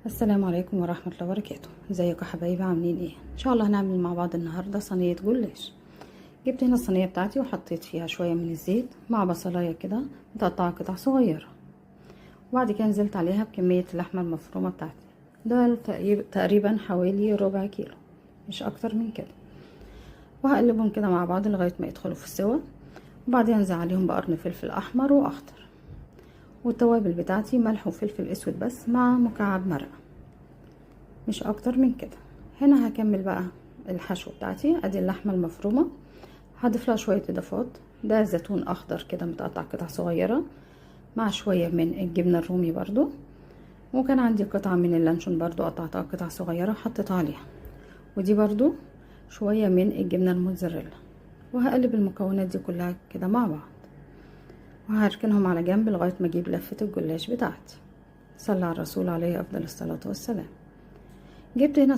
السلام عليكم ورحمة الله وبركاته. ازيكم يا حبايبي؟ عاملين ايه؟ ان شاء الله هنعمل مع بعض النهاردة صينية جلاش. جبت هنا الصينية بتاعتي وحطيت فيها شوية من الزيت مع بصلاية كده متقطعة قطع صغيرة، وبعد كده نزلت عليها بكمية اللحمة المفرومة بتاعتي، ده تقريبا حوالي ربع كيلو مش اكتر من كده، وهقلبهم كده مع بعض لغاية ما يدخلوا في السوا، وبعدين انزل عليهم بقرن فلفل احمر واخضر، والتوابل بتاعتي ملح وفلفل اسود بس مع مكعب مرقة مش اكتر من كده. هنا هكمل بقى الحشو بتاعتي. ادي اللحمة المفرومة هضيف لها شوية اضافات، ده زيتون اخضر كده متقطع قطع صغيرة مع شوية من الجبنة الرومي برضو، وكان عندي قطعة من اللانشون برضو قطعتها قطع صغيرة وحطيتها عليها، ودي برضو شوية من الجبنة الموتزاريلا، وهقلب المكونات دي كلها كده مع بعض، وهركنهم على جنب لغاية ما اجيب لفة الجلاش بتاعتي. صلى على الرسول عليه افضل الصلاة والسلام. جبت هنا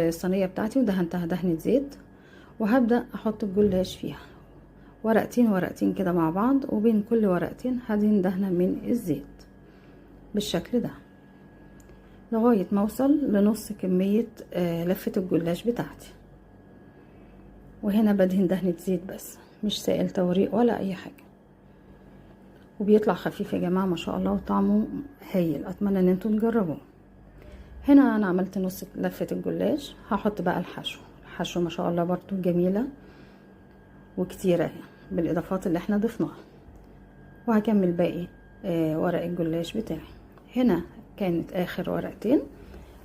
الصينية بتاعتي ودهنتها دهنة زيت، وهبدأ احط الجلاش فيها ورقتين ورقتين كده مع بعض، وبين كل ورقتين هدهن دهنة من الزيت بالشكل ده لغاية ما اوصل لنص كمية لفة الجلاش بتاعتي. وهنا بدهن دهنة زيت بس، مش سائل توريق ولا اي حاجة، وبيطلع خفيف يا جماعة ما شاء الله، وطعمه هايل. اتمنى ان انتوا تجربوه. هنا انا عملت نص لفة الجلاش، هحط بقى الحشو. الحشو ما شاء الله برضو جميلة وكتيرة بالاضافات اللي احنا ضفناها، وهكمل باقي ورق الجلاش بتاعي. هنا كانت اخر ورقتين،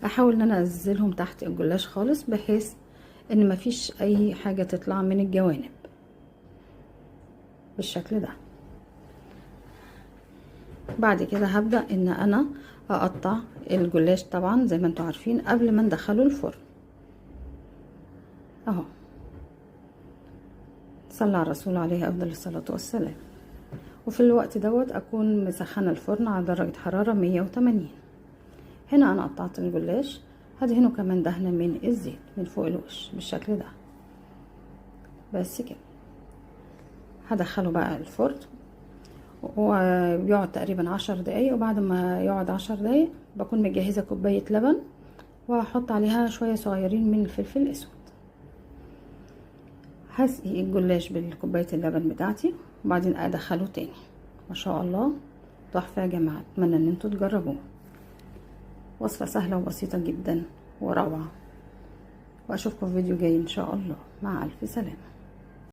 احاول ان انا انزلهم تحت الجلاش خالص بحيث ان مفيش اي حاجة تطلع من الجوانب بالشكل ده. بعد كده هبدأ ان انا اقطع الجلاش طبعا زي ما انتوا عارفين قبل ما ندخله الفرن اهو. صلى على الرسول عليه افضل الصلاة والسلام. وفي الوقت دوت اكون مسخنة الفرن على درجة حرارة 180. هنا انا قطعت الجلاش، هدهنه كمان دهنة من الزيت من فوق الوش بالشكل ده بس كده. هدخله بقى الفرن وبيقعد تقريبا 10 دقايق، وبعد ما يقعد 10 دقايق بكون مجهزة كوباية لبن وهحط عليها شوية صغيرين من الفلفل الاسود. هسقي الجلاش بالكوباية اللبن بتاعتي وبعدين ادخله تاني. ما شاء الله تحفة يا جماعة، اتمنى ان انتوا تجربوه. وصفة سهلة وبسيطة جدا وروعة، واشوفكم في فيديو جاي ان شاء الله. مع الف سلامة.